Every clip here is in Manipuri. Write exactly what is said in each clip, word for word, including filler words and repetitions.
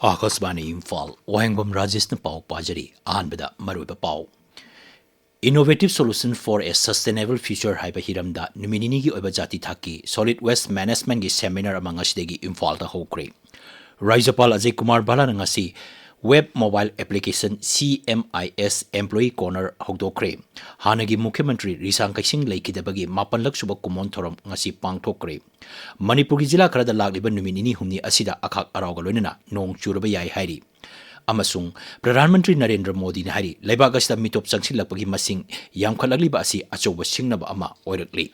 ꯑꯥꯀꯥꯁꯕꯥꯅꯤ ꯏꯝꯐꯥꯜ, ꯋꯥꯍꯦꯡꯕꯝ ꯔꯥꯖꯦꯁꯅ ꯄꯥꯎ ꯄꯥꯖꯔꯤ꯫ ꯑꯍꯥꯟꯕꯗ ꯃꯔꯨꯑꯣꯏꯕ ꯄꯥꯎ꯫ Innovative Solution for a Sustainable Future ꯍꯥꯏꯕ ꯍꯤꯔꯝꯗ ꯅꯨꯃꯤꯠ ꯅꯤꯅꯤꯒꯤ ꯑꯣꯏꯕ ꯖꯥꯇꯤ ꯊꯥꯛꯀꯤ solid waste managementꯀꯤ seminar ꯑꯃ ꯉꯁꯤꯗꯒꯤ ꯏꯝꯐꯥꯜꯗ ꯍꯧꯈ꯭ꯔꯦ꯫ ꯔꯥꯖ꯭ꯌꯄꯥꯜ ꯑꯖꯌ ꯀꯨꯃꯥꯔ ꯚꯜꯂꯥꯅ ꯉꯁꯤ web mobile application C M I S Employee Corner ꯍꯧꯗꯣꯛꯈ꯭ꯔꯦ꯫ ꯍꯥꯟꯅꯒꯤ ꯃꯨꯈ꯭ꯌ ꯃꯟꯇ꯭ꯔꯤ ꯔꯤꯁꯥꯡ ꯀꯩꯁꯤꯡ ꯂꯩꯈꯤꯗꯕꯒꯤ ꯃꯥꯄꯟꯂꯛ ꯁꯨꯕ ꯀꯨꯝꯑꯣꯟ ꯊꯧꯔꯝ ꯉꯁꯤ ꯄꯥꯡꯊꯣꯛꯈ꯭ꯔꯦ꯫ ꯃꯅꯤꯄꯨꯔꯒꯤ ꯖꯤꯂꯥ ꯈꯔꯗ ꯂꯥꯛꯂꯤꯕ ꯅꯨꯃꯤꯠ ꯅꯤꯅꯤ ꯍꯨꯝꯅꯤ ꯑꯁꯤꯗ ꯑꯈꯥꯛ ꯑꯔꯥꯎꯒ ꯂꯣꯏꯅꯅ ꯅꯣꯡ ꯆꯨꯔꯕ ꯌꯥꯏ ꯍꯥꯏꯔꯤ꯫ ꯑꯃꯁꯨꯡ ꯄ꯭ꯔꯙꯥꯟ ꯃꯟꯇ꯭ꯔꯤ ꯅꯔꯦꯟꯗ꯭ꯔ ꯃꯣꯗꯤꯅ ꯍꯥꯏꯔꯤ, ꯂꯩꯕꯥꯛ ꯑꯁꯤꯗ ꯃꯤꯇꯣꯞ ꯆꯪꯁꯤꯜꯂꯛꯄꯒꯤ ꯃꯁꯤꯡ ꯌꯥꯝꯈꯠꯂꯛꯂꯤꯕ ꯑꯁꯤ ꯑꯆꯧꯕ ꯁꯤꯡꯅꯕ ꯑꯃ ꯑꯣꯏꯔꯛꯂꯤ꯫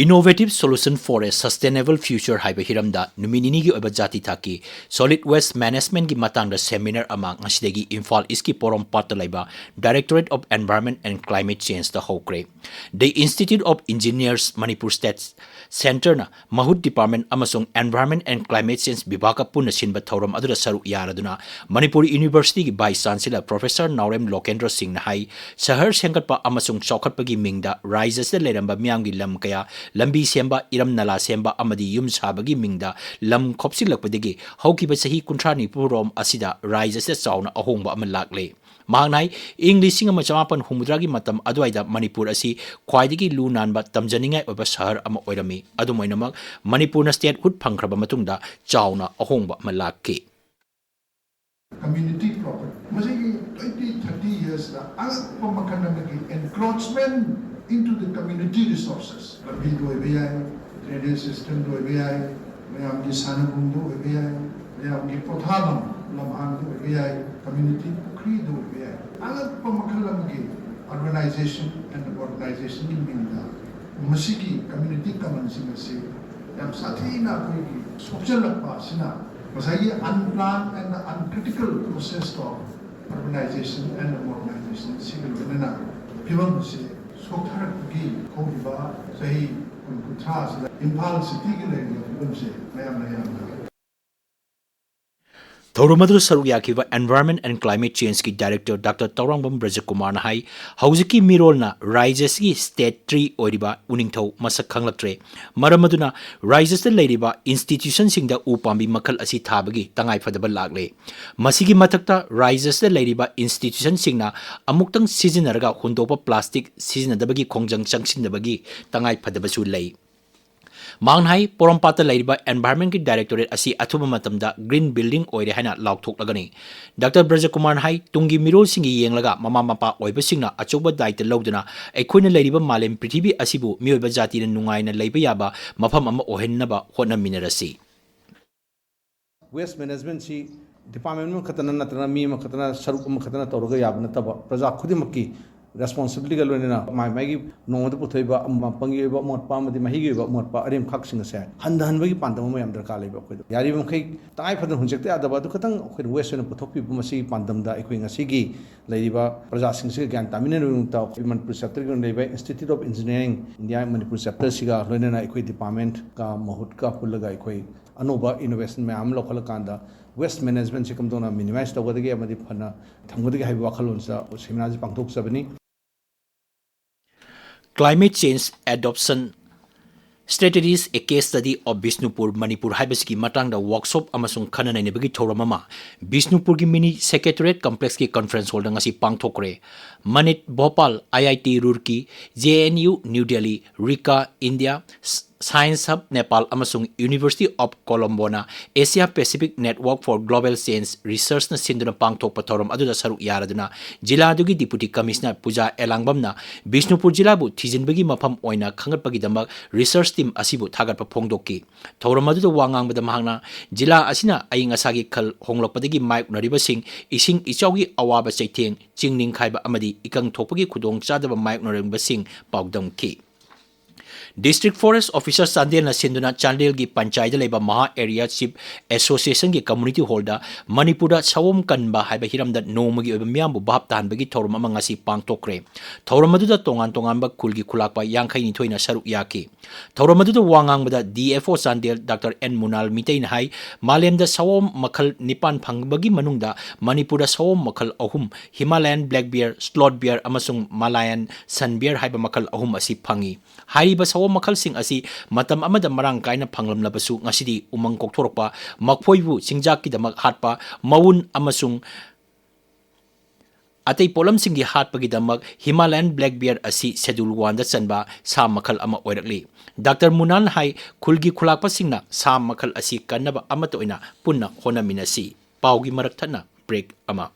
Innovative Solution for a Sustainable Future ꯍꯥꯏꯕ ꯍꯤꯔꯝꯗ ꯅꯨꯃꯤꯠ ꯅꯤꯅꯤꯒꯤ ꯑꯣꯏꯕ ꯖꯥꯇꯤ ꯊꯥꯛꯀꯤ solid waste managementꯀꯤ ꯃꯇꯥꯡꯗ seminar ꯑꯃ ꯉꯁꯤꯗꯒꯤ ꯏꯝꯐꯥꯜ ꯏꯁꯀꯤ ꯄꯣꯔꯣꯝꯄꯥꯠꯇ ꯂꯩꯕ Directorate of Environment and Climate Changeꯇ ꯍꯧꯈ꯭ꯔꯦ꯫ The Institute of Engineers Manipur State Centreꯅ ꯃꯍꯨꯠ department ꯑꯃꯁꯨꯡ Environment and Climate Change ꯕꯤꯚꯥꯒ ꯄꯨꯟꯅ ꯁꯤꯟꯕ ꯊꯧꯔꯝ ꯑꯗꯨꯗ ꯁꯔꯨꯛ ꯌꯥꯔꯗꯨꯅ ꯃꯅꯤꯄꯨꯔ Universityꯒꯤ Vice Chancellor Professor ꯅꯥꯎꯔꯦꯝ ꯂꯣꯀꯦꯟꯗ꯭ꯔꯣ ꯁꯤꯡꯅ ꯍꯥꯏ, ꯁꯍꯔ ꯁꯦꯝꯒꯠꯄ ꯑꯃꯁꯨꯡ ꯆꯥꯎꯈꯠꯄꯒꯤ ꯃꯤꯡꯗ ꯔꯥꯖ꯭ꯌ ꯑꯁꯤꯗ ꯂꯩꯔꯝꯕ ꯃꯤꯌꯥꯝꯒꯤ ꯂꯝ ꯀꯌꯥ ꯂꯝꯕꯤ ꯁꯦꯝꯕ, ꯏꯔꯝ ꯅꯂꯥ ꯁꯦꯝꯕ ꯑꯃꯗꯤ ꯌꯨꯝ ꯁꯥꯕꯒꯤ ꯃꯤꯡꯗ ꯂꯝ ꯈꯣꯞꯆꯤꯜꯂꯛꯄꯗꯒꯤ ꯍꯧꯈꯤꯕ ꯆꯍꯤ ꯀꯨꯟꯊ꯭ꯔꯥ ꯅꯤꯐꯨ ꯔꯣꯝ ꯑꯁꯤꯗ ꯔꯥꯖ꯭ꯌ ꯑꯁꯤꯗ ꯆꯥꯎꯅ ꯑꯍꯣꯡꯕ ꯑꯃ ꯂꯥꯛꯂꯦ꯫ ꯃꯍꯥꯛꯅ ꯍꯥꯏ, ꯏꯪ ꯂꯤꯁꯤꯡ ꯑꯃ ꯆꯃꯥꯄꯟ ꯍꯨꯝꯐꯨꯇꯔꯥꯒꯤ ꯃꯇꯝ ꯑꯗꯨꯋꯥꯏꯗ ꯃꯅꯤꯄꯨꯔ ꯑꯁꯤ ꯈ꯭ꯋꯥꯏꯗꯒꯤ ꯂꯨ ꯅꯥꯟꯕ, ꯇꯝꯖꯅꯤꯡꯉꯥꯏ ꯑꯣꯏꯕ ꯁꯍꯔ ꯑꯃ ꯑꯣꯏꯔꯝꯃꯤ꯫ ꯑꯗꯨꯝ ꯑꯣꯏꯅꯃꯛ, ꯃꯅꯤꯄꯨꯔꯅ statehood ꯐꯪꯈ꯭ꯔꯕ ꯃꯇꯨꯡꯗ ꯆꯥꯎꯅ ꯑꯍꯣꯡꯕ ꯑꯃ ꯂꯥꯛꯈꯤ꯫ Community property꯫ ꯃꯁꯤꯒꯤ twenty, thirty yearsꯇ ꯑꯉꯛꯄ ꯃꯈꯜ ꯑꯃꯒꯤ encroachment into the community resources꯫ ꯂꯝꯕꯤꯗ ꯑꯣꯏꯕ ꯌꯥꯏ, drainage systemꯗ ꯑꯣꯏꯕ ꯌꯥꯏ, ꯃꯌꯥꯝꯒꯤ ꯁꯥꯟꯅꯕꯨꯡꯗ ꯑꯣꯏꯕ ꯌꯥꯏ, ꯃꯌꯥꯝꯒꯤ ꯄꯣꯊꯥꯐꯝ ꯂꯝꯍꯥꯡꯗ ꯑꯣꯏꯕ ꯌꯥꯏ, community ꯄꯨꯈ꯭ꯔꯤꯗ ꯑꯣꯏꯕ ꯌꯥꯏ꯫ ꯑꯉꯛꯄ ꯃꯈꯜ ꯑꯃꯒꯤ urbanization and modernizationꯒꯤ ꯃꯤꯡꯗ ꯃꯁꯤꯒꯤ community commonꯁꯤꯡ ꯑꯁꯤ ꯌꯥꯝ ꯁꯥꯊꯤꯅ ꯑꯩꯈꯣꯏꯒꯤ ꯁꯣꯛꯆꯜꯂꯛꯄ ꯑꯁꯤꯅ ꯉꯁꯥꯏꯒꯤ unplanned and uncritical process of urbanization and modernization ꯁꯤꯒ ꯂꯣꯏꯅꯅ ꯐꯤꯕꯝ ꯑꯁꯤ ꯁꯣꯛꯊꯔꯛꯄꯒꯤ ꯍꯧꯈꯤꯕ ꯆꯍꯤ ꯀꯨꯟ ꯀꯨꯟꯊ꯭ꯔꯥ ꯑꯁꯤꯗ ꯏꯝꯐꯥꯜ cityꯒꯤ ꯂꯩꯔꯤꯕ ꯐꯤꯕꯝꯁꯦ ꯃꯌꯥꯝꯅ ꯌꯥꯝꯅ ꯊꯧꯔꯝ ꯑꯗꯨꯗ ꯁꯔꯨꯛ ꯌꯥꯈꯤꯕ Environment and Climate Changeꯀꯤ Director Doctor Tourangbam ꯕ꯭ꯔꯖꯀꯨꯃꯥꯔꯅ ꯍꯥꯏ, ꯍꯧꯖꯤꯛꯀꯤ ꯃꯤꯔꯣꯜꯅ ꯔꯥꯏꯖ ꯑꯁꯤꯒꯤ state tree ꯑꯣꯏꯔꯤꯕ ꯎꯅꯤꯡꯊꯧ ꯃꯁꯛ ꯈꯪꯂꯛꯇ꯭ꯔꯦ꯫ ꯃꯔꯝ ꯑꯗꯨꯅ ꯔꯥꯏꯖ ꯑꯁꯤꯗ ꯂꯩꯔꯤꯕ institutionꯁꯤꯡꯗ ꯎ ꯄꯥꯝꯕꯤ ꯃꯈꯜ ꯑꯁꯤ ꯊꯥꯕꯒꯤ ꯇꯉꯥꯏꯐꯗꯕ ꯂꯥꯛꯂꯦ꯫ ꯃꯁꯤꯒꯤ ꯃꯊꯛꯇ ꯔꯥꯏꯖ ꯑꯁꯤꯗ ꯂꯩꯔꯤꯕ institutionꯁꯤꯡꯅ ꯑꯃꯨꯛꯇꯪ ꯁꯤꯖꯤꯟꯅꯔꯒ ꯍꯨꯟꯗꯣꯛꯄ plastic ꯁꯤꯖꯤꯟꯅꯗꯕꯒꯤ ꯈꯣꯡꯖꯪ ꯆꯪꯁꯤꯟꯅꯕꯒꯤ ꯇꯉꯥꯏꯐꯗꯕꯁꯨ ꯂꯩ꯫ ꯃꯍꯥꯛꯅ ꯍꯥꯏ, ꯄꯣꯔꯣꯝꯄꯥꯠꯇ ꯂꯩꯔꯤꯕ Environmentꯀꯤ Directorate ꯑꯁꯤ ꯑꯊꯨꯕ ꯃꯇꯝꯗ green building ꯑꯣꯏꯔꯦ ꯍꯥꯏꯅ ꯂꯥꯎꯊꯣꯛꯂꯒꯅꯤ꯫ ꯗꯥꯛꯇꯔ ꯕ꯭ꯔꯖꯀꯨꯃꯥꯔꯅ ꯍꯥꯏ, ꯇꯨꯡꯒꯤ ꯃꯤꯔꯣꯜꯁꯤꯡꯒꯤ ꯌꯦꯡꯂꯒ ꯃꯃꯥ ꯃꯄꯥ ꯑꯣꯏꯕꯁꯤꯡꯅ ꯑꯆꯧꯕ ꯗꯥꯏꯇ ꯂꯧꯗꯨꯅ ꯑꯩꯈꯣꯏꯅ ꯂꯩꯔꯤꯕ ꯃꯥꯂꯦꯝ ꯄ꯭ꯔꯤꯊꯤꯕꯤ ꯑꯁꯤꯕꯨ ꯃꯤꯑꯣꯏꯕ ꯖꯥꯇꯤꯅ ꯅꯨꯡꯉꯥꯏꯅ ꯂꯩꯕ ꯌꯥꯕ ꯃꯐꯝ ꯑꯃ ꯑꯣꯏꯍꯟꯅꯕ ꯍꯣꯠꯅꯃꯤꯟꯅꯔꯁꯤ꯫ Waste managementꯁꯤ department ꯑꯃꯈꯛꯇꯅ ꯅꯠꯇ꯭ꯔꯒꯅ ꯃꯤ ꯑꯃꯈꯛꯇꯅ, ꯁꯔꯨꯛ ꯑꯃꯈꯛꯇꯅ ꯇꯧꯔꯒ ꯌꯥꯕ ꯅꯠꯇꯕ, ꯄ꯭ꯔꯖꯥ ꯈꯨꯗꯤꯡꯃꯛꯀꯤ responsibilityꯒ ꯂꯣꯏꯅꯅ ꯃꯥꯏ ꯃꯥꯏꯒꯤ ꯅꯣꯡꯃꯗ ꯄꯨꯊꯣꯛꯏꯕ ꯃꯄꯪꯒꯤ ꯑꯣꯏꯕ ꯑꯃꯣꯠꯄ ꯑꯃꯗꯤ ꯃꯍꯤꯒꯤ ꯑꯣꯏꯕ ꯑꯃꯣꯠꯄ ꯑꯔꯦꯝ ꯈꯥꯛꯁꯤꯡ ꯑꯁꯦ ꯍꯟꯊꯍꯟꯕꯒꯤ ꯄꯥꯟꯗꯝ ꯑꯃ ꯌꯥꯝ ꯗꯔꯀꯥꯔ ꯂꯩꯕ꯫ ꯑꯩꯈꯣꯏꯗ ꯌꯥꯔꯤꯕ ꯃꯈꯩ ꯇꯉꯥꯏ ꯐꯗꯅ ꯍꯨꯟꯖꯦꯛꯇ ꯌꯥꯗꯕ ꯑꯗꯨ ꯈꯛꯇꯪ ꯑꯩꯈꯣꯏꯅ waste ꯑꯣꯏꯅ ꯄꯨꯊꯣꯛꯄꯤꯕ, ꯃꯁꯤꯒꯤ ꯄꯥꯟꯗꯝꯗ ꯑꯩꯈꯣꯏ ꯉꯁꯤꯒꯤ ꯂꯩꯔꯤꯕ ꯄ꯭ꯔꯖꯥꯁꯤꯡꯁꯤꯒ ꯒ꯭ꯌꯥꯟ ꯇꯥꯃꯤꯟꯅꯅꯕꯒꯤꯗꯃꯛꯇ ꯑꯩꯈꯣꯏ ꯃꯅꯤꯄꯨꯔ chapterꯒꯤ ꯑꯣꯏꯅ ꯂꯩꯕ Institute of Engineering India Manipur chapterꯁꯤꯒ ꯂꯣꯏꯅꯅ ꯑꯩꯈꯣꯏ departmentꯀ ꯃꯍꯨꯠꯀ ꯄꯨꯜꯂꯒ ꯑꯩꯈꯣꯏ ꯑꯅꯧꯕ innovation ꯃꯌꯥꯝ ꯑꯃ ꯂꯧꯈꯠꯂꯀꯥꯟꯗ waste managementꯁꯤ ꯀꯝꯗꯧꯅ minimize ꯇꯧꯒꯗꯒꯦ ꯑꯃꯗꯤ ꯐꯅ ꯊꯝꯒꯗꯒꯦ ꯍꯥꯏꯕ ꯋꯥꯈꯜꯂꯣꯟꯁꯤꯗ seminarꯁꯤ ꯄꯥꯡꯊꯣꯛꯆꯕꯅꯤ꯫ Climate Change Adoption Strategies, A Case Study of Bishnupur, Manipur ꯍꯥꯏꯕꯁꯤꯒꯤ ꯃꯇꯥꯡꯗ workshop ꯑꯃꯁꯨꯡ ꯈꯟꯅ ꯅꯩꯅꯕꯒꯤ ꯊꯧꯔꯝ ꯑꯃ ꯕꯤꯁꯅꯨꯄꯨꯔꯒꯤ mini secretariat complexꯀꯤ conference hallꯗ ꯉꯁꯤ ꯄꯥꯡꯊꯣꯛꯈ꯭ꯔꯦ꯫ ꯃꯅꯤꯠ Bhopal, IIT Roorkee, JNU New Delhi, RICA India, Science Hub Nepal ꯑꯃꯁꯨꯡ University of Colomboꯅ Asia Pacific Network for Global Change Researchꯅ ꯁꯤꯟꯗꯨꯅ ꯄꯥꯡꯊꯣꯛꯄ ꯊꯧꯔꯝ ꯑꯗꯨꯗ ꯁꯔꯨꯛ ꯌꯥꯔꯗꯨꯅ ꯖꯤꯂꯥꯗꯨꯒꯤ Deputy Commissioner ꯄꯨꯖꯥ ꯑꯦꯂꯥꯡꯕꯝꯅ ꯕꯤꯁꯅꯨꯄꯨꯔ ꯖꯤꯂꯥꯕꯨ ꯊꯤꯖꯤꯟꯕꯒꯤ ꯃꯐꯝ ꯑꯣꯏꯅ ꯈꯪꯒꯠꯄꯒꯤꯗꯃꯛ research team ꯑꯁꯤꯕꯨ ꯊꯥꯒꯠꯄ ꯐꯣꯡꯗꯣꯛꯈꯤ꯫ ꯊꯧꯔꯝ ꯑꯗꯨꯗ ꯋꯥ ꯉꯥꯡꯕꯗ ꯃꯍꯥꯛꯅ ꯖꯤꯂꯥ ꯑꯁꯤꯅ ꯑꯏꯪ ꯑꯁꯥꯒꯤ ꯈꯜ ꯍꯣꯡꯂꯛꯄꯗꯒꯤ ꯃꯥꯌꯣꯛꯅꯔꯤꯕꯁꯤꯡ, ꯏꯁꯤꯡ ꯏꯆꯥꯎꯒꯤ ꯑꯋꯥꯕ ꯆꯩꯊꯦꯡ, ꯆꯤꯡ ꯅꯤꯡꯈꯥꯏꯕ ꯑꯃꯗꯤ ꯏꯀꯪ ꯊꯣꯛꯄꯒꯤ ꯈꯨꯗꯣꯡꯆꯥꯗꯕ ꯃꯥꯌꯣꯛꯅꯔꯤꯕꯁꯤꯡ ꯄꯥꯎꯗꯝꯈꯤ꯫ District Forest Officer ꯆꯥꯟꯗꯦꯜꯅ ꯁꯤꯟꯗꯨꯅ ꯆꯥꯟꯗꯦꯜꯒꯤ ꯄꯟꯆꯥꯏꯗ ꯂꯩꯕ ꯃꯍꯥ ꯑꯦꯔꯤꯌꯥ ꯆꯤꯞ ꯑꯦꯁꯣꯁꯤꯌꯦꯁꯟꯒꯤ ꯀꯝꯃ꯭ꯌꯨꯅꯤꯇꯤ ꯍꯣꯜꯗ ꯃꯅꯤꯄꯨꯔꯗ ꯁꯑꯣꯝ ꯀꯟꯕ ꯍꯥꯏꯕ ꯍꯤꯔꯝꯗ ꯅꯣꯡꯃꯒꯤ ꯑꯣꯏꯕ ꯃꯤꯌꯥꯝꯕꯨ ꯚꯥꯞ ꯇꯥꯍꯟꯕꯒꯤ ꯊꯧꯔꯝ ꯑꯃ ꯉꯁꯤ ꯄꯥꯡꯊꯣꯛꯈ꯭ꯔꯦ꯫ ꯊꯧꯔꯝ ꯑꯗꯨꯗ ꯇꯣꯉꯥꯟ ꯇꯣꯉꯥꯟꯕ ꯈꯨꯜꯒꯤ ꯈꯨꯂꯥꯛꯄ ꯌꯥꯡꯈꯩ ꯅꯤꯊꯣꯏꯅ ꯁꯔꯨꯛ ꯌꯥꯈꯤ꯫ ꯊꯧꯔꯝ ꯑꯗꯨꯗ ꯋꯥ ꯉꯥꯡꯕꯗ D F O Chandel doctor N Munal ꯃꯤꯇꯩꯅ ꯍꯥꯏ, ꯃꯥꯂꯦꯝꯗ ꯁꯑꯣꯝ ꯃꯈꯜ ꯅꯤꯄꯥꯟ ꯐꯪꯕꯒꯤ ꯃꯅꯨꯡꯗ ꯃꯅꯤꯄꯨꯔꯗ ꯁꯑꯣꯝ ꯃꯈꯜ ꯑꯍꯨꯝ, Himalayan black beer, slot beer ꯑꯃꯁꯨꯡ ꯃꯂꯥꯌꯟ ꯁꯟ ꯕꯤꯌꯔ ꯍꯥꯏꯕ ꯃꯈꯜ ꯑꯍꯨꯝ ꯑꯁꯤ ꯐꯪꯏ꯫ ꯍꯥꯏꯔꯤꯕ ꯁꯑꯣꯝ ꯃꯈꯜꯁꯤꯡ ꯑꯁꯤ ꯃꯇꯝ ꯑꯃꯗ ꯃꯔꯥꯡ ꯀꯥꯏꯅ ꯐꯪꯂꯝꯂꯕꯁꯨ, ꯉꯁꯤꯗꯤ ꯎꯃꯪ ꯀꯣꯛꯊꯣꯔꯛꯄ, ꯃꯈꯣꯏꯕꯨ ꯆꯤꯟꯖꯥꯛꯀꯤꯗꯃꯛ ꯍꯥꯠꯄ, ꯃꯎꯟ ꯑꯃꯁꯨꯡ ꯑꯇꯩ ꯄꯣꯠꯂꯝꯁꯤꯡꯒꯤ ꯍꯥꯠꯄꯒꯤꯗꯃꯛ ꯍꯤꯃꯥꯂꯌꯟ ꯕ꯭ꯂꯦꯛ ꯕꯤꯌꯔ ꯑꯁꯤ ꯁꯦꯗꯨꯜ ꯋꯥꯟꯗ ꯆꯟꯕ ꯁꯥ ꯃꯈꯜ ꯑꯃ ꯑꯣꯏꯔꯛꯂꯤ꯫ ꯗꯥꯛꯇꯔ ꯃꯨꯅꯥꯜꯅ ꯍꯥꯏ, ꯈꯨꯜꯒꯤ ꯈꯨꯂꯥꯛꯄꯁꯤꯡꯅ ꯁꯥ ꯃꯈꯜ ꯑꯁꯤ ꯀꯟꯅꯕ ꯑꯃꯠꯇ ꯑꯣꯏꯅ ꯄꯨꯟꯅ ꯍꯣꯠꯅꯃꯤꯟꯅꯁꯤ꯫ ꯄꯥꯎꯒꯤ ꯃꯔꯛ ꯊꯠꯅ ꯕ꯭ꯔꯦꯛ ꯑꯃ꯫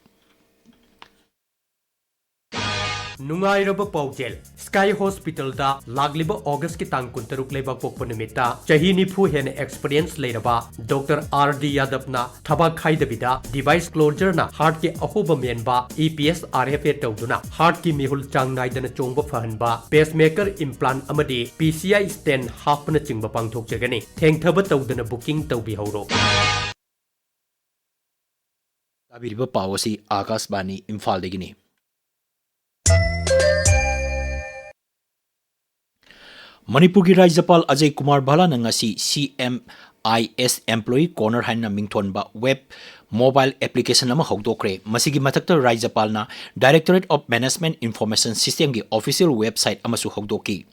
ꯅꯨꯡꯉꯥꯏꯔꯕ ꯄꯥꯎꯖꯦꯜ, ꯁ꯭ꯀꯥꯏ ꯍꯣꯁꯄꯤꯇꯥꯜꯗ ꯂꯥꯛꯂꯤꯕ ꯑꯣꯒꯁꯀꯤ ꯇꯥꯡ ꯀꯨꯟꯇꯔꯨꯛ ꯂꯩꯕꯥꯛꯄꯣꯛꯄ ꯅꯨꯃꯤꯠꯇ ꯆꯍꯤ ꯅꯤꯐꯨ ꯍꯦꯟꯅ ꯑꯦꯛꯁꯄꯤꯔꯤꯌꯦꯟꯁ ꯂꯩꯔꯕ ꯗꯣꯛꯇꯔ ꯑꯥꯔ ꯗꯤ ꯌꯥꯗꯕꯅ ꯊꯕꯛ ꯈꯥꯏꯗꯕꯤꯗ device ꯀ꯭ꯂꯣꯖꯔꯅ ꯍꯥꯔꯠꯀꯤ ꯑꯍꯣꯕ ꯃꯦꯟꯕ E P S R F A ꯇꯧꯗꯨꯅ ꯍꯥꯔꯠꯀꯤ ꯃꯤꯍꯨꯜ ꯆꯥꯡ ꯅꯥꯏꯗꯅ ꯆꯣꯡꯕ ꯐꯍꯟꯕ, ꯄꯦꯁꯃꯦꯀꯔ ꯏꯝꯄ꯭ꯂꯥꯟ ꯑꯃꯗꯤ ꯄꯤ ꯁꯤ ꯑꯥꯏ ꯁ꯭ꯇꯦꯟ ꯍꯥꯞꯄꯅꯆꯤꯡꯕ ꯄꯥꯡꯊꯣꯛꯆꯒꯅꯤ꯫ ꯊꯦꯡꯊꯕ ꯇꯧꯗꯅ ꯕꯨꯀꯤꯡ ꯇꯧꯕꯤꯍꯧꯔꯣ꯫ ꯇꯥꯕꯤꯔꯤꯕ ꯄꯥꯎ ꯑꯁꯤ ꯑꯥꯀꯥꯁꯕꯥꯅꯤ ꯏꯝꯐꯥꯜꯗꯒꯤꯅꯤ꯫ ꯃꯅꯤꯄꯨꯔꯒꯤ ꯔꯥꯖ꯭ꯌꯄꯥꯜ ꯑꯖꯌ ꯀꯨꯃꯥꯔ ꯚꯥꯂꯥꯅ ꯉꯁꯤ ꯁꯤ ꯑꯦꯝ ꯑꯥꯏ ꯑꯦꯁ Employee Corner ꯍꯥꯏꯅ ꯃꯤꯡꯊꯣꯟꯕ ꯋꯦꯕ ꯃꯣꯕꯥꯏꯜ ꯑꯦꯄ꯭ꯂꯤꯀꯦꯁꯟ ꯑꯃ ꯍꯧꯗꯣꯛꯈ꯭ꯔꯦ꯫ ꯃꯁꯤꯒꯤ ꯃꯊꯛꯇ ꯔꯥꯖ꯭ꯌꯄꯥꯜꯅ Directorate of Management Information Systemꯒꯤ ꯑꯣꯐꯤꯁꯤꯌꯦꯜ ꯋꯦꯕꯁꯥꯏꯠ ꯑꯃꯁꯨ ꯍꯧꯗꯣꯛꯈꯤ꯫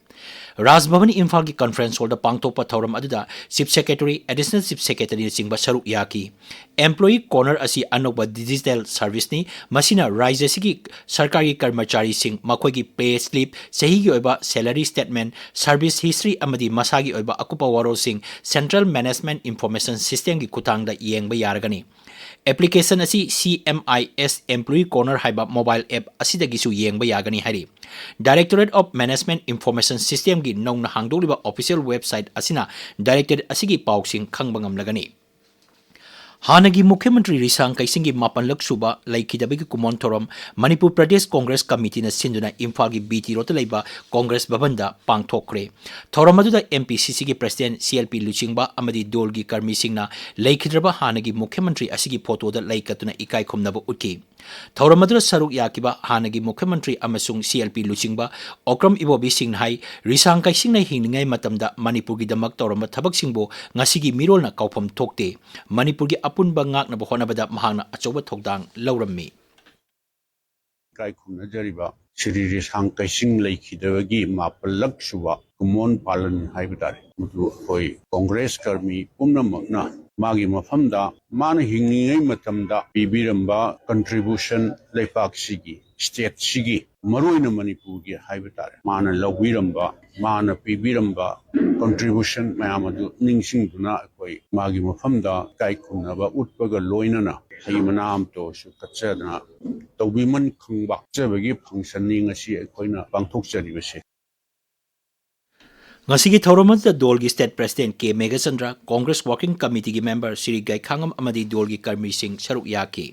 ꯔꯥꯖ ꯚꯕꯟ ꯏꯝꯐꯥꯜꯒꯤ ꯀꯟꯐꯔꯦꯟꯁ ꯍꯣꯜꯗ ꯄꯥꯡꯊꯣꯛꯄ ꯊꯧꯔꯝ ꯑꯗꯨꯗ ꯆꯤꯐ ꯁꯦꯀ꯭ꯔꯦꯇꯔꯤ, ꯑꯦꯗꯤꯁꯅꯦꯜ ꯆꯤꯐ ꯁꯦꯀ꯭ꯔꯦꯇꯔꯤꯅꯆꯤꯡꯕ ꯁꯔꯨꯛ ꯌꯥꯈꯤ꯫ Employee Corner ꯑꯁꯤ ꯑꯅꯧꯕ ꯗꯤꯖꯤꯇꯦꯜ ꯁꯔꯚꯤꯁꯅꯤ꯫ ꯃꯁꯤꯅ ꯔꯥꯖ꯭ꯌ ꯑꯁꯤꯒꯤ ꯁꯔꯀꯥꯔꯒꯤ ꯀꯔꯃꯆꯥꯔꯤꯁꯤꯡ ꯃꯈꯣꯏꯒꯤ ꯄꯦ ꯁ꯭ꯂꯤꯞ, ꯆꯍꯤꯒꯤ ꯑꯣꯏꯕ ꯁꯦꯂꯔꯤ ꯁ꯭ꯇꯦꯠꯃꯦꯟꯠ, ꯁꯔꯚꯤꯁ ꯍꯤꯁꯇ꯭ꯔꯤ ꯑꯃꯗꯤ ꯃꯁꯥꯒꯤ ꯑꯣꯏꯕ ꯑꯀꯨꯞꯄ ꯋꯥꯔꯣꯜꯁꯤꯡ Central Management Information Systemꯒꯤ ꯈꯨꯠꯊꯥꯡꯗ ꯌꯦꯡꯕ ꯌꯥꯔꯒꯅꯤ꯫ ꯑꯦꯄ꯭ꯂꯤꯀꯦꯁꯟ ꯑꯁꯤ ꯁꯤ ꯑꯦꯝ ꯑꯥꯏ ꯑꯦꯁ Employee Corner ꯍꯥꯏꯕ ꯃꯣꯕꯥꯏꯜ ꯑꯦꯞ ꯑꯁꯤꯗꯒꯤꯁꯨ ꯌꯦꯡꯕ ꯌꯥꯒꯅꯤ ꯍꯥꯏꯔꯤ꯫ Directorate of Management Information Systemꯒꯤ ꯅꯧꯅ ꯍꯥꯡꯗꯣꯛꯂꯤꯕ ꯑꯣꯐꯤꯁꯤꯌꯦꯜ ꯋꯦꯕꯁꯥꯏꯠ ꯑꯁꯤꯅ ꯗꯥꯏꯔꯦꯛꯇꯔꯦꯠ ꯑꯁꯤꯒꯤ ꯄꯥꯎꯁꯤꯡ ꯈꯪꯕ ꯉꯝꯂꯒꯅꯤ꯫ ꯍꯥꯟꯅꯒꯤ ꯃꯨꯈ꯭ꯌ ꯃꯟꯇ꯭ꯔꯤ ꯔꯤꯁꯥꯡ ꯀꯩꯁꯤꯡꯒꯤ ꯃꯥꯄꯟꯂꯛ ꯁꯨꯕ ꯂꯩꯈꯤꯗꯕꯒꯤ ꯀꯨꯃꯣꯟ ꯊꯧꯔꯝ ꯃꯅꯤꯄꯨꯔ ꯄ꯭ꯔꯗꯦꯁ ꯀꯣꯡꯒ꯭ꯔꯦꯁ ꯀꯃꯤꯇꯤꯅ ꯁꯤꯟꯗꯨꯅ ꯏꯝꯐꯥꯜꯒꯤ ꯕꯤ ꯇꯤ ꯔꯣꯗꯇ ꯂꯩꯕ ꯀꯣꯡꯒ꯭ꯔꯦꯁ ꯚꯕꯟꯗ ꯄꯥꯡꯊꯣꯛꯈ꯭ꯔꯦ꯫ ꯊꯧꯔꯝ ꯑꯗꯨꯗ ꯑꯦꯝ ꯄꯤ ꯁꯤ ꯁꯤꯒꯤ ꯄ꯭ꯔꯁꯤꯗꯦꯟꯠ ꯁꯤ ꯑꯦꯜ ꯄꯤ ꯂꯨꯆꯤꯡꯕ ꯑꯃꯗꯤ ꯗꯣꯜꯒꯤ ꯀꯔꯃꯤꯁꯤꯡꯅ ꯂꯩꯈꯤꯗ꯭ꯔꯕ ꯍꯥꯟꯅꯒꯤ ꯃꯨꯈ꯭ꯌ ꯃꯟꯇ꯭ꯔꯤ ꯑꯁꯤꯒꯤ ꯐꯣꯇꯣꯗ ꯂꯩ ꯀꯠꯇꯨꯅ ꯏꯀꯥꯏ ꯈꯨꯝꯅꯕ ꯎꯠꯈꯤ꯫ ꯊꯧꯔꯝ ꯑꯗꯨꯗ ꯁꯔꯨꯛ ꯌꯥꯈꯤꯕ ꯍꯥꯟꯅꯒꯤ ꯃꯨꯈ꯭ꯌ ꯃꯟꯇ꯭ꯔꯤ ꯑꯃꯁꯨꯡ ꯁꯤ ꯑꯦꯜ ꯄꯤ ꯂꯨꯆꯤꯡꯕ ꯑꯣꯀ꯭ꯔꯝ ꯏꯕꯣꯕꯤ ꯁꯤꯡꯅ ꯍꯥꯏ, ꯔꯤꯁꯥꯡ ꯀꯩꯁꯤꯡꯅ ꯍꯤꯡꯂꯤꯉꯩ ꯃꯇꯝꯗ ꯃꯅꯤꯄꯨꯔꯒꯤꯗꯃꯛ ꯇꯧꯔꯝꯕ ꯊꯕꯛꯁꯤꯡꯕꯨ ꯉꯁꯤꯒꯤ ꯃꯤꯔꯣꯜꯅ ꯀꯥꯎꯐꯝ ꯊꯣꯛꯇꯦ꯫ ꯃꯅꯤꯄꯨꯔꯒꯤ ꯑꯄꯨꯟꯕ ꯉꯥꯛꯅꯕ ꯍꯣꯠꯅꯕꯗ ꯃꯍꯥꯛꯅ ꯑꯆꯧꯕ ꯊꯧꯗꯥꯡ ꯂꯧꯔꯝꯃꯤ꯫ ꯏꯀꯥꯏ ꯈꯨꯝꯅꯖꯔꯤꯕ ꯁ꯭ꯔꯤ ꯔꯤꯁꯥꯡ ꯀꯩꯁꯤꯡ ꯂꯩꯈꯤꯗꯕꯒꯤ ꯃꯥꯄꯜꯂꯛ ꯁꯨꯕ ꯀꯨꯃꯣꯟ ꯄꯥꯂꯟ ꯍꯥꯏꯕ ꯇꯥꯔꯦ꯫ ꯃꯗꯨ ꯑꯩꯈꯣꯏ ꯀꯣꯡꯒ꯭ꯔꯦꯁ ꯀꯔꯃꯤ ꯄꯨꯝꯅꯃꯛꯅ ꯃꯥꯒꯤ ꯃꯐꯝꯗ ꯃꯥꯅ ꯍꯤꯡꯂꯤꯉꯩ ꯃꯇꯝꯗ ꯄꯤꯕꯤꯔꯝꯕ contribution, ꯂꯩꯄꯥꯛꯁꯤꯒꯤ, stateꯁꯤꯒꯤ, ꯃꯔꯨꯑꯣꯏꯅ ꯃꯅꯤꯄꯨꯔꯒꯤ ꯍꯥꯏꯕ ꯇꯥꯔꯦ, ꯃꯥꯅ ꯂꯧꯕꯤꯔꯝꯕ, ꯃꯥꯅ ꯄꯤꯕꯤꯔꯝꯕ contribution ꯃꯌꯥꯝ ꯑꯗꯨ ꯅꯤꯡꯁꯤꯡꯗꯨꯅ ꯑꯩꯈꯣꯏ ꯃꯥꯒꯤ ꯃꯐꯝꯗ ꯏꯀꯥꯏ ꯈꯨꯝꯅꯕ ꯎꯠꯄꯒ ꯂꯣꯏꯅꯅ ꯍꯩ ꯃꯅꯥ ꯑꯃꯇ ꯑꯣꯏꯔꯁꯨ ꯀꯠꯆꯗꯅ ꯇꯧꯕꯤꯃꯟ ꯈꯪꯕ ꯀꯠꯆꯕꯒꯤ functionꯅꯤ ꯉꯁꯤ ꯑꯩꯈꯣꯏꯅ ꯄꯥꯡꯊꯣꯛꯆꯔꯤꯕꯁꯦ꯫ ꯉꯁꯤꯒꯤ ꯊꯧꯔꯝ ꯑꯗꯨꯗ ꯗꯣꯜꯒꯤ state president ꯀꯦ ꯃꯦꯘꯆꯟꯗ꯭ꯔ, ꯀꯣꯡꯒ꯭ꯔꯦꯁ working committeeꯒꯤ member ꯁ꯭ꯔꯤ ꯒꯩꯈꯥꯉꯝ ꯑꯃꯗꯤ ꯗꯣꯜꯒꯤ ꯀꯔꯃꯤꯁꯤꯡ ꯁꯔꯨꯛ ꯌꯥꯈꯤ꯫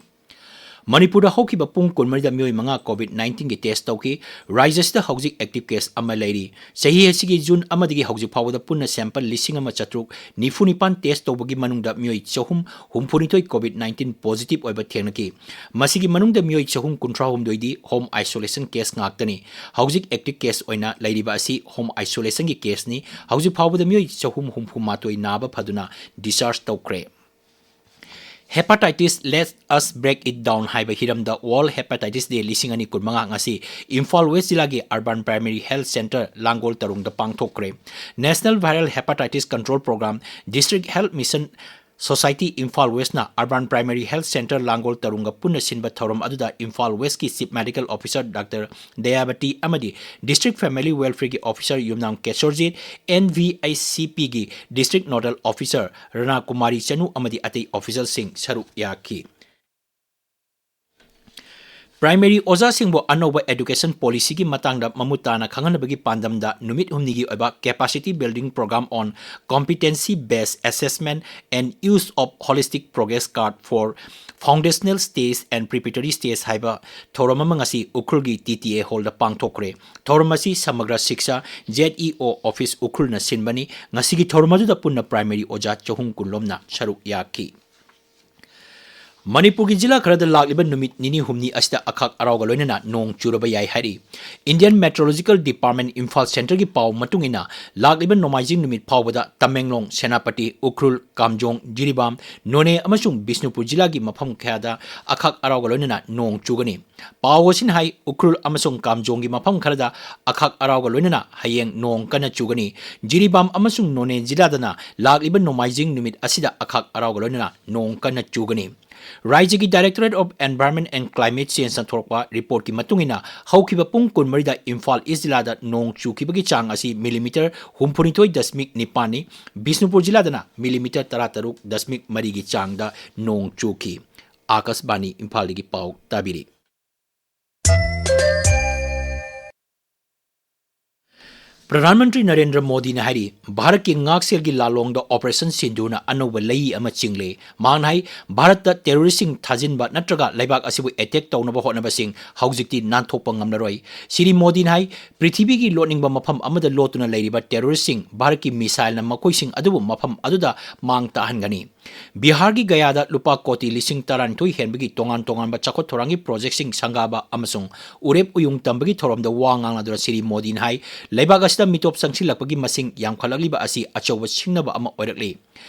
ꯃꯅꯤꯄꯨꯔꯗ ꯍꯧꯈꯤꯕ ꯄꯨꯡ ꯀꯨꯟꯃꯔꯤꯗ ꯃꯤꯑꯣꯏ ꯃꯉꯥ COVID nineteenꯒꯤ test ꯇꯧꯈꯤ꯫ ꯔꯥꯖ꯭ꯌꯁꯤꯗ ꯍꯧꯖꯤꯛ active case ꯑꯃ ꯂꯩꯔꯤ꯫ ꯆꯍꯤ ꯑꯁꯤꯒꯤ ꯖꯨꯟ ꯑꯃꯗꯒꯤ ꯍꯧꯖꯤꯛ ꯐꯥꯎꯕꯗ ꯄꯨꯟꯅ sample ꯂꯤꯁꯤꯡ ꯑꯃ ꯆꯥꯇ꯭ꯔꯨꯛ ꯅꯤꯐꯨ ꯅꯤꯄꯥꯟ test ꯇꯧꯕꯒꯤ ꯃꯅꯨꯡꯗ ꯃꯤꯑꯣꯏ ꯆꯍꯨꯝ ꯍꯨꯝꯐꯨꯅꯤꯊꯣꯏ COVID nineteen positive ꯑꯣꯏꯕ ꯊꯦꯡꯅꯈꯤ꯫ ꯃꯁꯤꯒꯤ ꯃꯅꯨꯡꯗ ꯃꯤꯑꯣꯏ ꯆꯍꯨꯝ ꯀꯨꯟꯊ꯭ꯔꯥ ꯍꯨꯝꯗꯣꯏꯗꯤ home isolation case ꯉꯥꯛꯇꯅꯤ꯫ ꯍꯧꯖꯤꯛ active case ꯑꯣꯏꯅ ꯂꯩꯔꯤꯕ ꯑꯁꯤ home isolationꯒꯤ caseꯅꯤ꯫ ꯍꯧꯖꯤꯛ ꯐꯥꯎꯕꯗ ꯃꯤꯑꯣꯏ ꯆꯍꯨꯝ ꯍꯨꯝꯐꯨ ꯃꯥꯊꯣꯏ ꯅꯥꯕ ꯐꯗꯨꯅ discharge ꯇꯧꯈ꯭ꯔꯦ꯫ Hepatitis, Let Us Break It Down ꯍꯥꯏꯕ ꯍꯤꯔꯝꯗ World Hepatitis Day ꯂꯤꯁꯤꯡ ꯑꯅꯤ ꯀꯨꯟꯃꯉꯥ ꯉꯁꯤ ꯏꯝꯐꯥꯜ ꯋꯦꯁ ꯖꯤꯂꯥꯒꯤ Urban Primary Health Centre Langol ꯇꯔꯨꯡꯗ ꯄꯥꯡꯊꯣꯛꯈ꯭ꯔꯦ꯫ National Viral Hepatitis Control Program, District Health Mission Society Imphal ꯋꯦꯁꯅ Urban Primary Health Centre Langol ꯇꯔꯨꯡꯒ ꯄꯨꯟꯅ ꯁꯤꯟꯕ ꯊꯧꯔꯝ ꯑꯗꯨꯗ ꯏꯝꯐꯥꯜ ꯋꯦꯁꯀꯤ Chief Medical Officer Doctor ꯗꯌꯥꯕꯇꯤ ꯑꯃꯗꯤ District Family Welfareꯒꯤ Officer ꯌꯨꯝꯅꯥꯝ Kesorjit, NVICPꯒꯤ District Nodal Officer ꯔꯅꯥ Kumari ꯆꯅꯨ ꯑꯃꯗꯤ ꯑꯇꯩ officerꯁꯤꯡ ꯁꯔꯨꯛ ꯌꯥꯈꯤ꯫ Primary ꯑꯣꯖꯥꯁꯤꯡꯕꯨ ꯑꯅꯧꯕ education policyꯒꯤ ꯃꯇꯥꯡꯗ ꯃꯃꯨꯠ ꯇꯥꯅ ꯈꯪꯍꯟꯅꯕꯒꯤ ꯄꯥꯟꯗꯝꯗ ꯅꯨꯃꯤꯠ ꯍꯨꯝꯅꯤꯒꯤ ꯑꯣꯏꯕ Capacity Building Program on Competency Based Assessment and Use of Holistic Progress Card for Foundational Stage and Preparatory Stage ꯍꯥꯏꯕ ꯊꯧꯔꯝ ꯑꯃ ꯉꯁꯤ ꯎꯈ꯭ꯔꯨꯜꯒꯤ TTA hallꯗ ꯄꯥꯡꯊꯣꯛꯈ꯭ꯔꯦ꯫ ꯊꯧꯔꯝ ꯑꯁꯤ ꯁꯃꯒ꯭ꯔ ꯁꯤꯛꯁꯥ, ZEO office ꯎꯈ꯭ꯔꯨꯜꯅ ꯁꯤꯟꯕꯅꯤ꯫ ꯉꯁꯤꯒꯤ ꯊꯧꯔꯝ ꯑꯗꯨꯗ ꯄꯨꯟꯅ primary ꯑꯣꯖꯥ ꯆꯍꯨꯝ ꯀꯨꯟ ꯂꯣꯝꯅ ꯁꯔꯨꯛ ꯌꯥꯈꯤ꯫ ꯃꯅꯤꯄꯨꯔꯒꯤ ꯖꯤꯂꯥ ꯈꯔꯗ ꯂꯥꯛꯂꯤꯕ ꯅꯨꯃꯤꯠ ꯅꯤꯅꯤ ꯍꯨꯝꯅꯤ ꯑꯁꯤꯗ ꯑꯈꯥꯛ ꯑꯔꯥꯎꯒ ꯂꯣꯏꯅꯅ ꯅꯣꯡ ꯆꯨꯔꯕ ꯌꯥꯏ ꯍꯥꯏꯔꯤ꯫ Indian Meteorological Department ꯏꯝꯐꯥꯜ centreꯒꯤ ꯄꯥꯎ ꯃꯇꯨꯡ ꯏꯟꯅ, ꯂꯥꯛꯂꯤꯕ ꯅꯣꯡꯃꯥꯏꯖꯤꯡ ꯅꯨꯃꯤꯠ ꯐꯥꯎꯕꯗ ꯇꯃꯦꯡꯂꯣꯡ, ꯁꯦꯅꯥꯄꯇꯤ, ꯎꯈ꯭ꯔꯨꯜ, ꯀꯥꯝꯖꯣꯡ, ꯖꯤꯔꯤꯕꯥꯝ, ꯅꯣꯅꯦ ꯑꯃꯁꯨꯡ ꯕꯤꯁꯅꯨꯄꯨꯔ ꯖꯤꯂꯥꯒꯤ ꯃꯐꯝ ꯀꯌꯥꯗ ꯑꯈꯥꯛ ꯑꯔꯥꯎꯒ ꯂꯣꯏꯅꯅ ꯅꯣꯡ ꯆꯨꯒꯅꯤ꯫ ꯄꯥꯎ ꯑꯁꯤꯅ ꯍꯥꯏ, ꯎꯈ꯭ꯔꯨꯜ ꯑꯃꯁꯨꯡ ꯀꯥꯝꯖꯣꯡꯒꯤ ꯃꯐꯝ ꯈꯔꯗ ꯑꯈꯥꯛ ꯑꯔꯥꯎꯒ ꯂꯣꯏꯅꯅ ꯍꯌꯦꯡ ꯅꯣꯡ ꯀꯟꯅ ꯆꯨꯒꯅꯤ꯫ ꯖꯤꯔꯤꯕꯥꯝ ꯑꯃꯁꯨꯡ ꯅꯣꯅꯦ ꯖꯤꯂꯥꯗꯅ ꯂꯥꯛꯂꯤꯕ ꯅꯣꯡꯃꯥꯏꯖꯤꯡ ꯅꯨꯃꯤꯠ ꯑꯁꯤꯗ ꯑꯈꯥꯛ ꯑꯔꯥꯎꯒ ꯂꯣꯏꯅꯅ ꯅꯣꯡ ꯀꯟꯅ ꯆꯨꯒꯅꯤ꯫ ꯔꯥꯖ꯭ꯌꯒꯤ Directorate of Environment and Climate Changeꯅ ꯊꯣꯔꯛꯄ reportꯀꯤ ꯃꯇꯨꯡ ꯏꯟꯅ, ꯍꯧꯈꯤꯕ ꯄꯨꯡ ꯀꯨꯟꯃꯔꯤꯗ ꯏꯝꯐꯥꯜ East ꯖꯤꯂꯥꯗ ꯅꯣꯡ ꯆꯨꯈꯤꯕꯒꯤ ꯆꯥꯡ ꯑꯁꯤ millimeter ꯍꯨꯝꯐꯨꯅꯤꯊꯣꯏ ꯗꯁꯃꯤꯛ ꯅꯤꯄꯥꯟꯅꯤ, ꯕꯤꯁꯅꯨꯄꯨꯔ ꯖꯤꯂꯥꯗꯅ millimeter ꯇꯔꯥꯇꯔꯨꯛ ꯗꯁꯃꯤꯛ ꯃꯔꯤꯒꯤ ꯆꯥꯡꯗ ꯅꯣꯡ ꯆꯨꯈꯤ꯫ ꯑꯥꯀꯥꯁꯕꯥꯅꯤ ꯏꯝꯐꯥꯜꯗꯒꯤ ꯄꯥꯎ ꯇꯥꯕꯤꯔꯤ꯫ ꯄ꯭ꯔꯙꯥꯟ ꯃꯟꯇ꯭ꯔꯤ ꯅꯔꯦꯟꯗ꯭ꯔ ꯃꯣꯗꯤꯅ ꯍꯥꯏꯔꯤ, ꯚꯥꯔꯠꯀꯤ ꯉꯥꯛꯁꯦꯜꯒꯤ ꯂꯥꯂꯣꯡꯗ Operation ꯁꯤꯟꯙꯨꯅ ꯑꯅꯧꯕ ꯂꯩꯏ ꯑꯃ ꯆꯤꯡꯂꯦ꯫ ꯃꯍꯥꯛꯅ ꯍꯥꯏ, ꯚꯥꯔꯠꯇ terroristꯁꯤꯡ ꯊꯥꯖꯤꯟꯕ ꯅꯠꯇ꯭ꯔꯒ ꯂꯩꯕꯥꯛ ꯑꯁꯤꯕꯨ attack ꯇꯧꯅꯕ ꯍꯣꯠꯅꯕꯁꯤꯡ ꯍꯧꯖꯤꯛꯇꯤ ꯅꯥꯟꯊꯣꯛꯄ ꯉꯝꯂꯔꯣꯏ꯫ ꯁ꯭ꯔꯤ ꯃꯣꯗꯤꯅ ꯍꯥꯏ, ꯄ꯭ꯔꯤꯊꯤꯕꯤꯒꯤ ꯂꯣꯠꯅꯤꯡꯕ ꯃꯐꯝ ꯑꯃꯗ ꯂꯣꯠꯇꯨꯅ ꯂꯩꯔꯤꯕ terroristꯁꯤꯡ ꯚꯥꯔꯠꯀꯤ missileꯅ ꯃꯈꯣꯏꯁꯤꯡ ꯑꯗꯨꯕꯨ ꯃꯐꯝ ꯑꯗꯨꯗ ꯃꯥꯡ ꯇꯥꯍꯟꯒꯅꯤ꯫ ꯕꯤꯍꯥꯔꯒꯤ ꯒꯌꯥꯗ ꯂꯨꯄꯥ ꯀꯣꯇꯤ ꯂꯤꯁꯤꯡ ꯇꯔꯥꯅꯤꯊꯣꯏ ꯍꯦꯟꯕꯒꯤ ꯇꯣꯉꯥꯟ ꯇꯣꯉꯥꯟꯕ ꯆꯥꯎꯈꯠ ꯊꯧꯔꯥꯡꯒꯤ projectꯁꯤꯡ ꯁꯪꯒꯥꯕ ꯑꯃꯁꯨꯡ ꯎꯔꯦꯞ ꯎꯌꯨꯡ ꯇꯝꯕꯒꯤ ꯊꯧꯔꯝꯗ ꯋꯥ ꯉꯥꯡꯂꯗꯨꯅ ꯁ꯭ꯔꯤ ꯃꯣꯗꯤꯅ ꯍꯥꯏ, ꯂꯩꯕꯥꯛ ꯑꯁꯤꯗ ꯃꯤꯇꯣꯞ ꯆꯪꯁꯤꯜꯂꯛꯄꯒꯤ ꯃꯁꯤꯡ ꯌꯥꯝꯈꯠꯂꯛꯂꯤꯕ ꯑꯁꯤ ꯑꯆꯧꯕ ꯁꯤꯡꯅꯕ ꯑꯃ ꯑꯣꯏꯔꯛꯂꯤ꯫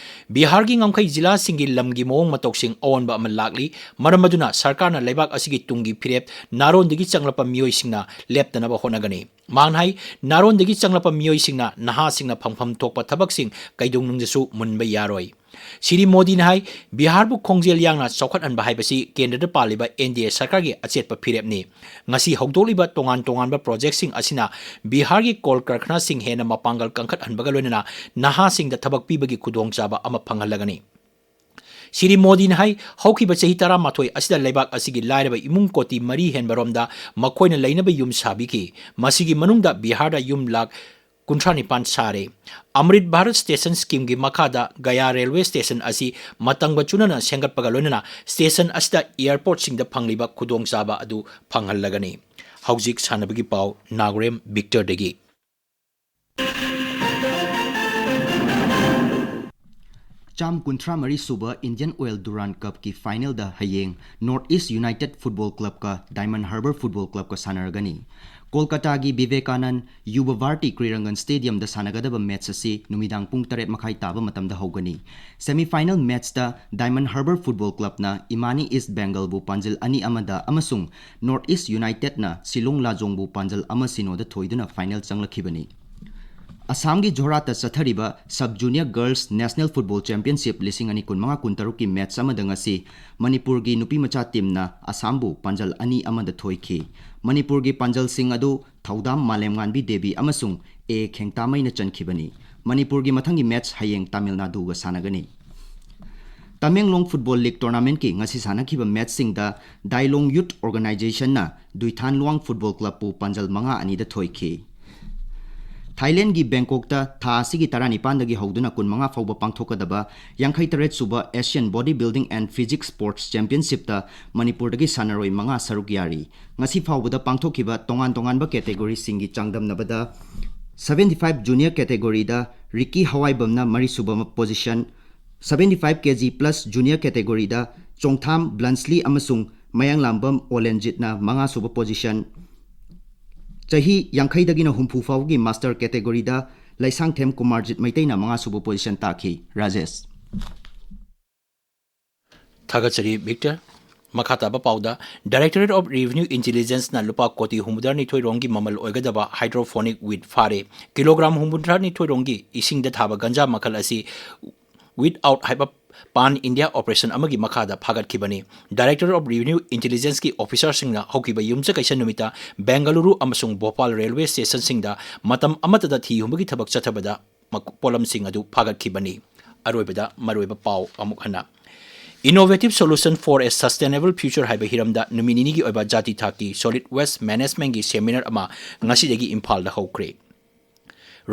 ꯕꯤꯍꯥꯔꯒꯤ ꯉꯝꯈꯩ ꯖꯤꯂꯥꯁꯤꯡꯒꯤ ꯂꯝꯒꯤ ꯃꯑꯣꯡ ꯃꯇꯧꯁꯤꯡ ꯑꯑꯣꯟꯕ ꯑꯃ ꯂꯥꯛꯂꯤ, ꯃꯔꯝ ꯑꯗꯨꯅ ꯁꯔꯀꯥꯔꯅ ꯂꯩꯕꯥꯛ ꯑꯁꯤꯒꯤ ꯇꯨꯡꯒꯤ ꯐꯤꯔꯦꯞ ꯅꯥꯔꯣꯟꯗꯒꯤ ꯆꯪꯂꯛꯄ ꯃꯤꯑꯣꯏꯁꯤꯡꯅ ꯂꯦꯞꯇꯅꯕ ꯍꯣꯠꯅꯒꯅꯤ꯫ ꯃꯍꯥꯛꯅ ꯍꯥꯏ, ꯅꯥꯔꯣꯟꯗꯒꯤ ꯆꯪꯂꯛꯄ ꯃꯤꯑꯣꯏꯁꯤꯡꯅ ꯅꯍꯥꯁꯤꯡꯅ ꯐꯪꯐꯝ ꯊꯣꯛꯄ ꯊꯕꯛꯁꯤꯡ ꯀꯩꯗꯧꯅꯨꯡꯗꯁꯨ ꯃꯨꯟꯕ ꯌꯥꯔꯣꯏ꯫ ꯁ꯭ꯔꯤ ꯃꯣꯗꯤꯅ ꯍꯥꯏ, ꯕꯤꯍꯥꯔꯕꯨ ꯈꯣꯡꯖꯦꯜ ꯌꯥꯡꯅ ꯆꯥꯎꯈꯠꯍꯟꯕ ꯍꯥꯏꯕꯁꯤ ꯀꯦꯟꯗ꯭ꯔꯗ ꯄꯥꯜꯂꯤꯕ NDA ꯁꯔꯀꯥꯔꯒꯤ ꯑꯆꯦꯠꯄ ꯐꯤꯔꯦꯞꯅꯤ꯫ ꯉꯁꯤ ꯍꯧꯗꯣꯛꯂꯤꯕ ꯇꯣꯉꯥꯟ ꯇꯣꯉꯥꯟꯕ projectꯁꯤꯡ ꯑꯁꯤꯅ ꯕꯤꯍꯥꯔꯒꯤ ꯀꯣꯜ ꯀꯔꯈꯅꯥꯁꯤꯡ ꯍꯦꯟꯅ ꯃꯄꯥꯡꯒꯜ ꯀꯟꯈꯠꯍꯟꯕꯒ ꯂꯣꯏꯅꯅ ꯅꯍꯥꯁꯤꯡꯗ ꯊꯕꯛ ꯄꯤꯕꯒꯤ ꯈꯨꯗꯣꯡꯆꯥꯕ ꯑꯃ ꯐꯪꯍꯜꯂꯒꯅꯤ꯫ ꯁ꯭ꯔꯤ ꯃꯣꯗꯤꯅ ꯍꯥꯏ, ꯍꯧꯈꯤꯕ ꯆꯍꯤ ꯇꯔꯥꯃꯥꯊꯣꯏ ꯑꯁꯤꯗ ꯂꯩꯕꯥꯛ ꯑꯁꯤꯒꯤ ꯂꯥꯏꯔꯕ ꯏꯃꯨꯡ ꯀꯣꯇꯤ ꯃꯔꯤ ꯍꯦꯟꯕꯔꯣꯝꯗ ꯃꯈꯣꯏꯅ ꯂꯩꯅꯕ ꯌꯨꯝ ꯁꯥꯕꯤꯈꯤ꯫ ꯃꯁꯤꯒꯤ ꯃꯅꯨꯡꯗ ꯕꯤꯍꯥꯔꯗ ꯌꯨꯝ ꯂꯥꯈ ꯀꯨꯟꯊ꯭ꯔꯥ ꯅꯤꯄꯥꯟ ꯁꯥꯔꯦ꯫ ꯑꯃ꯭ꯔꯤꯠ ꯚꯥꯔꯠ ꯁ꯭ꯇꯦꯁꯟ ꯁ꯭ꯀꯤꯝꯒꯤ ꯃꯈꯥꯗ ꯒꯌꯥ ꯔꯦꯜꯋꯦ ꯁ꯭ꯇꯦꯁꯟ ꯑꯁꯤ ꯃꯇꯝꯒ ꯆꯨꯅꯅ ꯁꯦꯝꯒꯠꯄꯒ ꯂꯣꯏꯅꯅ ꯁ꯭ꯇꯦꯁꯟ ꯑꯁꯤꯗ ꯑꯦꯌꯔꯄꯣꯔꯠꯁꯤꯡꯗ ꯐꯪꯂꯤꯕ ꯈꯨꯗꯣꯡꯆꯥꯕ ꯑꯗꯨ ꯐꯪꯍꯜꯂꯒꯅꯤ꯫ ꯍꯧꯖꯤꯛ ꯁꯥꯟꯅꯕꯒꯤ ꯄꯥꯎ ꯅꯥꯎꯔꯦꯝ ꯕꯤꯛꯇꯔꯗꯒꯤ꯫ ꯆꯥꯝ ꯀꯨꯟꯊ꯭ꯔꯥ ꯃꯔꯤ ꯁꯨꯕ ꯏꯟꯗꯤꯌꯟ ꯑꯣꯏꯜ ꯗꯨꯔꯥꯟ ꯀꯞꯀꯤ ꯐꯥꯏꯅꯦꯜꯗ ꯍꯌꯦꯡ ꯅꯣꯔꯠ ꯏꯁ ꯌꯨꯅꯥꯏꯇꯦꯗ ꯐꯨꯠꯕꯣꯜ ꯀ꯭ꯂꯕꯀ ꯗꯥꯏꯃꯟ ꯍꯥꯔꯕꯔ ꯐꯨꯠꯕꯣꯜ ꯀ꯭ꯂꯕꯀ ꯁꯥꯟꯅꯔꯒꯅꯤ꯫ ꯀꯣꯜꯀꯇꯥꯒꯤ ꯕꯤꯕꯦꯀꯥꯅꯟ ꯌꯨꯕ ꯚꯥꯔꯇꯤ ꯀ꯭ꯔꯤꯔꯪꯒꯟ ꯁ꯭ꯇꯦꯗꯤꯌꯝꯗ ꯁꯥꯟꯅꯒꯗꯕ ꯃꯦꯠꯆ ꯑꯁꯤ ꯅꯨꯃꯤꯗꯥꯡ ꯄꯨꯡ ꯇꯔꯦꯠ ꯃꯈꯥꯏ ꯇꯥꯕ ꯃꯇꯝꯗ ꯍꯧꯒꯅꯤ꯫ ꯁꯦꯃꯤꯐꯥꯏꯅꯦꯜ ꯃꯦꯠꯆꯇ ꯗꯥꯏꯃꯟ ꯍꯥꯔꯕꯔ ꯐꯨꯠꯕꯣꯜ ꯀ꯭ꯂꯕꯅ ꯏꯃꯥꯅꯤ ꯏꯁ ꯕꯦꯡꯒꯜꯕꯨ ꯄꯥꯟꯖꯜ ꯑꯅꯤ ꯑꯃꯗ ꯑꯃꯁꯨꯡ ꯅꯣꯔꯠ ꯏꯁ ꯌꯨꯅꯥꯏꯇꯦꯗꯅ ꯁꯤꯂꯣꯡ ꯂꯥꯖꯣꯡꯕꯨ ꯄꯥꯟꯖꯜ ꯑꯃ ꯁꯤꯅꯣꯗ ꯊꯣꯏꯗꯨꯅ ꯐꯥꯏꯅꯦꯜ ꯆꯪꯂꯛꯈꯤꯕꯅꯤ꯫ ꯑꯁꯥꯝꯒꯤ ꯖꯣꯔꯍꯥꯠꯇ ꯆꯠꯊꯔꯤꯕ sub junior girls national football championship ꯂꯤꯁꯤꯡ ꯑꯅꯤ ꯀꯨꯟꯃꯉꯥ ꯀꯨꯟꯇꯔꯨꯛꯀꯤ ꯃꯦꯠꯆ ꯑꯃꯗ ꯉꯁꯤ ꯃꯅꯤꯄꯨꯔꯒꯤ ꯅꯨꯄꯤꯃꯆꯥ ꯇꯤꯝꯅ ꯑꯁꯥꯝꯕꯨ ꯄꯥꯟꯖꯜ ꯑꯅꯤ ꯑꯃꯗ ꯊꯣꯏꯈꯤ꯫ ꯃꯅꯤꯄꯨꯔꯒꯤ ꯄꯥꯟꯖꯜꯁꯤꯡ ꯑꯗꯨ ꯊꯧꯗꯥꯝ ꯃꯥꯂꯦꯝꯉꯥꯟꯕꯤ ꯗꯦꯕꯤ ꯑꯃꯁꯨꯡ ꯑꯦ ꯈꯦꯡꯇꯥꯃꯩꯅ ꯆꯟꯈꯤꯕꯅꯤ꯫ ꯃꯅꯤꯄꯨꯔꯒꯤ ꯃꯊꯪꯒꯤ ꯃꯦꯠꯆ ꯍꯌꯦꯡ ꯇꯥꯃꯤꯜ ꯅꯥꯗꯨꯒ ꯁꯥꯟꯅꯒꯅꯤ꯫ ꯇꯃꯦꯡꯂꯣꯡ ꯐꯨꯠꯕꯣꯜ ꯂꯤꯒ ꯇꯣꯔꯅꯥꯃꯦꯟꯠꯀꯤ ꯉꯁꯤ ꯁꯥꯟꯅꯈꯤꯕ ꯃꯦꯠꯆꯁꯤꯡꯗ ꯗꯥꯏꯂꯣꯡ ꯌꯨꯊ ꯑꯣꯔꯒꯅꯥꯏꯖꯦꯁꯟꯅ ꯗꯨꯏꯊꯥꯟꯂꯨꯋꯥꯡ ꯐꯨꯠꯕꯣꯜ ꯀ꯭ꯂꯕꯄꯨ ꯄꯥꯟꯖꯜ ꯃꯉꯥ ꯑꯅꯤꯗ ꯊꯣꯏꯈꯤ꯫ ꯊꯥꯏꯂꯦꯟꯗꯒꯤ ꯕꯦꯡꯀꯣꯛꯇ ꯊꯥ ꯑꯁꯤꯒꯤ ꯇꯔꯥꯅꯤꯄꯥꯟꯗꯒꯤ ꯍꯧꯗꯨꯅ ꯀꯨꯟꯃꯉꯥ ꯐꯥꯎꯕ ꯄꯥꯡꯊꯣꯛꯀꯗꯕ ꯌꯥꯡꯈꯩ ꯇꯔꯦꯠ ꯁꯨꯕ Asian Body Building and Physique Sports Championshipꯇ ꯃꯅꯤꯄꯨꯔꯗꯒꯤ ꯁꯥꯟꯅꯔꯣꯏ ꯃꯉꯥ ꯁꯔꯨꯛ ꯌꯥꯔꯤ꯫ ꯉꯁꯤ ꯐꯥꯎꯕꯗ ꯄꯥꯡꯊꯣꯛꯈꯤꯕ ꯇꯣꯉꯥꯟ ꯇꯣꯉꯥꯟꯕ ꯀꯦꯇꯦꯒꯣꯔꯤꯁꯤꯡꯒꯤ ꯆꯥꯡꯗꯝꯅꯕꯗ, seventy five junior categoryꯗ ꯔꯤꯀꯤ ꯍꯋꯥꯏꯕꯝꯅ ꯃꯔꯤꯁꯨꯕ position, seventy five kg plus junior categoryꯗ ꯆꯣꯡꯊꯥꯝ ꯕ꯭ꯂꯟꯁꯂꯤ ꯑꯃꯁꯨꯡ ꯃꯌꯥꯡꯂꯥꯝꯕꯝ ꯑꯣꯂꯦꯟꯖꯤꯠꯅ ꯃꯉꯥꯁꯨꯕ ꯄꯣꯖꯤꯁꯟ, ꯆꯍꯤ ꯌꯥꯡꯈꯩꯗꯒꯤꯅ ꯍꯨꯝꯐꯨ ꯐꯥꯎꯕꯒꯤ ꯃꯥꯁꯇꯔ ꯀꯦꯇꯦꯒꯣꯔꯤꯗ ꯂꯩꯁꯥꯡꯊꯦꯝ ꯀꯨꯃꯥꯔꯖꯤꯠ ꯃꯩꯇꯩꯅ ꯃꯉꯥꯁꯨꯕ ꯄꯣꯖꯤꯁꯟ ꯇꯥꯈꯤ꯫ ꯔꯥꯖꯦꯁ꯫ ꯊꯥꯒꯠꯆꯔꯤ ꯕꯤꯛꯇꯔ꯫ ꯃꯈꯥ ꯇꯥꯕ ꯄꯥꯎꯗ, Directorate of Revenue Intelligenceꯅ ꯂꯨꯄꯥ ꯀꯣꯇꯤ ꯍꯨꯝꯐꯨꯇꯔꯥꯅꯤꯊꯣꯏ ꯔꯣꯝꯒꯤ ꯃꯃꯜ ꯑꯣꯏꯒꯗꯕ hydroponic wheat ꯐꯥꯔꯦ꯫ ꯀꯤꯂꯣꯒ꯭ꯔꯥꯝ ꯍꯨꯝꯐꯨꯇꯔꯥꯅꯤꯊꯣꯏ ꯔꯣꯝꯒꯤ ꯏꯁꯤꯡꯗ ꯊꯥꯕ ꯒꯟꯖꯥ ꯃꯈꯜ ꯑꯁꯤ Weed Out ꯍꯥꯏꯕ ꯄꯥꯟ ꯏꯟꯗꯤꯌꯥ ꯑꯣꯄꯔꯦꯁꯟ ꯑꯃꯒꯤ ꯃꯈꯥꯗ ꯐꯥꯒꯠꯈꯤꯕꯅꯤ꯫ Directorate of Revenue Intelligenceꯀꯤ ꯑꯣꯐꯤꯁꯥꯔꯁꯤꯡꯅ ꯍꯧꯈꯤꯕ ꯌꯨꯝꯁꯀꯩꯁ ꯅꯨꯃꯤꯠꯇ ꯕꯦꯡꯒꯂꯨꯔꯨ ꯑꯃꯁꯨꯡ ꯚꯣꯄꯥꯜ ꯔꯦꯜꯋꯦ ꯁ꯭ꯇꯦꯁꯟꯁꯤꯡꯗ ꯃꯇꯝ ꯑꯃꯠꯇꯗ ꯊꯤ ꯍꯨꯝꯕꯒꯤ ꯊꯕꯛ ꯆꯠꯊꯕꯗ ꯃꯛ-, ꯄꯣꯠꯂꯝꯁꯤꯡ ꯑꯗꯨ ꯐꯥꯒꯠꯈꯤꯕꯅꯤ꯫ ꯑꯔꯣꯏꯕꯗ ꯃꯔꯨꯑꯣꯏꯕ ꯄꯥꯎ ꯑꯃꯨꯛ ꯍꯟꯅ꯫ Innovative Solution for a Sustainable Future ꯍꯥꯏꯕ ꯍꯤꯔꯝꯗ ꯅꯨꯃꯤꯠ ꯅꯤꯅꯤꯒꯤ ꯑꯣꯏꯕ ꯖꯥꯇꯤ ꯊꯥꯛꯀꯤ solid waste managementꯀꯤ seminar ꯑꯃ ꯉꯁꯤꯗꯒꯤ ꯏꯝꯐꯥꯜꯗ ꯍꯧꯈ꯭ꯔꯦ꯫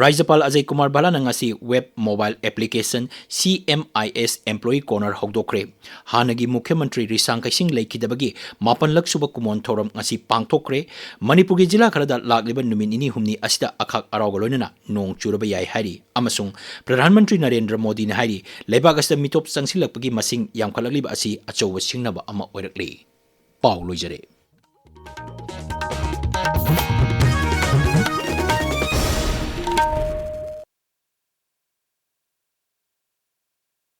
ꯔꯥꯖ꯭ꯌꯄꯥꯜ ꯑꯖꯌ ꯀꯨꯃꯥꯔ ꯚꯜꯂꯥꯅ ꯉꯁꯤ web mobile application C M I S Employee Corner ꯍꯧꯗꯣꯛꯈ꯭ꯔꯦ꯫ ꯍꯥꯟꯅꯒꯤ ꯃꯨꯈ꯭ꯌ ꯃꯟꯇ꯭ꯔꯤ ꯔꯤꯁꯥꯡ ꯀꯩꯁꯤꯡ ꯂꯩꯈꯤꯗꯕꯒꯤ ꯃꯥꯄꯟꯂꯛ ꯁꯨꯕ ꯀꯨꯃꯣꯟ ꯊꯧꯔꯝ ꯉꯁꯤ ꯄꯥꯡꯊꯣꯛꯈ꯭ꯔꯦ꯫ ꯃꯅꯤꯄꯨꯔꯒꯤ ꯖꯤꯂꯥ ꯈꯔꯗ ꯂꯥꯛꯂꯤꯕ ꯅꯨꯃꯤꯠ ꯅꯤꯅꯤ ꯍꯨꯝꯅꯤ ꯑꯁꯤꯗ ꯑꯈꯥꯛ ꯑꯔꯥꯎꯒ ꯂꯣꯏꯅꯅ ꯅꯣꯡ ꯆꯨꯔꯕ ꯌꯥꯏ ꯍꯥꯏꯔꯤ꯫ ꯑꯃꯁꯨꯡ ꯄ꯭ꯔꯙꯥꯟ ꯃꯟꯇ꯭ꯔꯤ ꯅꯔꯦꯟꯗ꯭ꯔ ꯃꯣꯗꯤꯅ ꯍꯥꯏꯔꯤ, ꯂꯩꯕꯥꯛ ꯑꯁꯤꯗ ꯃꯤꯇꯣꯞ ꯆꯪꯁꯤꯜꯂꯛꯄꯒꯤ ꯃꯁꯤꯡ ꯌꯥꯝꯈꯠꯂꯛꯂꯤꯕ ꯑꯁꯤ ꯑꯆꯧꯕ ꯁꯤꯡꯅꯕ ꯑꯃ ꯑꯣꯏꯔꯛꯂꯤ꯫ ꯄꯥꯎ ꯂꯣꯏꯖꯔꯦ꯫